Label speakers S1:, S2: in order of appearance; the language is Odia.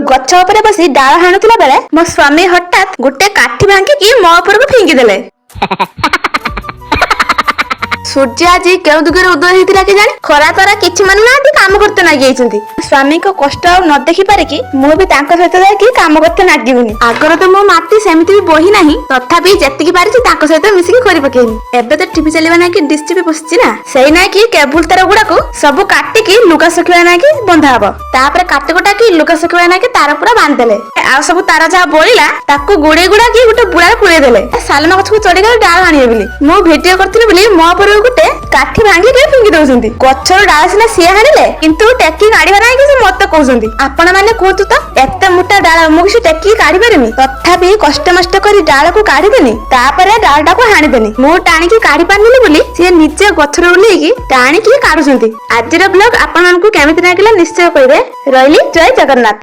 S1: ଗଛ ଉପରେ ବସି ଡାଳ ହାଣୁଥିଲା ବେଳେ ମୋ ସ୍ୱାମୀ ହଠାତ୍ ଗୋଟେ କାଠି ଭାଙ୍ଗିକି ମୋ ଉପରକୁ ଫିଙ୍ଗିଦେଲେ। ସୂର୍ଯ୍ୟ ଆଜି କେଉଁ ଦିଗରେ ଉଦୟ ହେଇଥିଲା କେଜାଣି, ଖରା ତରା କିଛି ମାନୁନାହାନ୍ତି, କାମ କରତେ ନାଗି ଯାଇଛନ୍ତି। ସ୍ୱାମୀଙ୍କ କଷ୍ଟ ଆଉ ନ ଦେଖି ପାରିକି ମୁଁ ବି ତାଙ୍କ ସହିତ ଯାଇକି କାମ କରତେ ନାଗିବିନି। ଆଗରେ ତ ମୋ ମାଟି ସେମିତି ବି ବହି ନାହିଁ, ତଥାପି ଯେତିକି ପାରିଛି ତାଙ୍କ ସହିତ ମିଶିକି କରି ପକେଇନି। ଏବେ ତ ଟିଭି ଚାଲିବା ନାକି ଡିସ୍ ଟିଭି ବସିଛି ନା, ସେଇ ନାକି କେବୁଲ ତାର ଗୁଡାକୁ ସବୁ କାଟିକି ଲୁଗା ଶୁଖିବା ନାକି ବନ୍ଧା ହବ। ତାପରେ କାଟି କୁଟାକି ଲୁଗା ଶୁଖିବା ନାକି ତାର ପୁରା ବାନ୍ଧିଦେଲେ। ଆଉ ସବୁ ତାର ଯାହା ବଳିଲା, ତାକୁ ଗୁଡେଇ ଗୁଡାକି ଗୋଟେ ବୁଡାରେ ପୁରେଇ ଦେଲେ। ସାଲମା ଗଛକୁ ଚଢିଗଲେ ଡାଳ ଆଣିବେ ବୋଲି ମୁଁ ଭିଡିଓ କରିଥିଲି ବୋଲି ମୋ ଉପରକୁ ଗୋଟେ କାଠି ଭାଙ୍ଗିକି ଫିଙ୍ଗି ଦଉଛନ୍ତି। ଗଛର ଡାଳ ସିନା ସିଏ ହାଣିଲେ, କିନ୍ତୁ ଟେକି କାଢିବା ନାହିଁ କି ସେ ମତେ କହୁଛନ୍ତି। ଆପଣ ମାନେ କୁହନ୍ତୁ ତ, ଏତେ ମୋଟା ଡାଳ ମୁଁ କିଛି ଟେକିକି କାଢି ପାରିନି? ତଥାପି କଷ୍ଟ ମଷ୍ଟ କରି ଡାଳକୁ କାଢିଦେନି। ତାପରେ ଡାଳଟାକୁ ହାଣିଦେନି। ମୁଁ ଟାଣିକି କାଢି ପାରିଲିନି ବୋଲି ସିଏ ନିଜେ ଗଛରୁ ଓହ୍ଲେଇକି ଟାଣିକି କାଢୁଛନ୍ତି। ଆଜିର ବ୍ଲଗ ଆପଣମାନଙ୍କୁ କେମିତି ଲାଗିଲା, ନିଶ୍ଚୟ କହିବେ। ରହିଲି, ଜୟ ଜଗନ୍ନାଥ।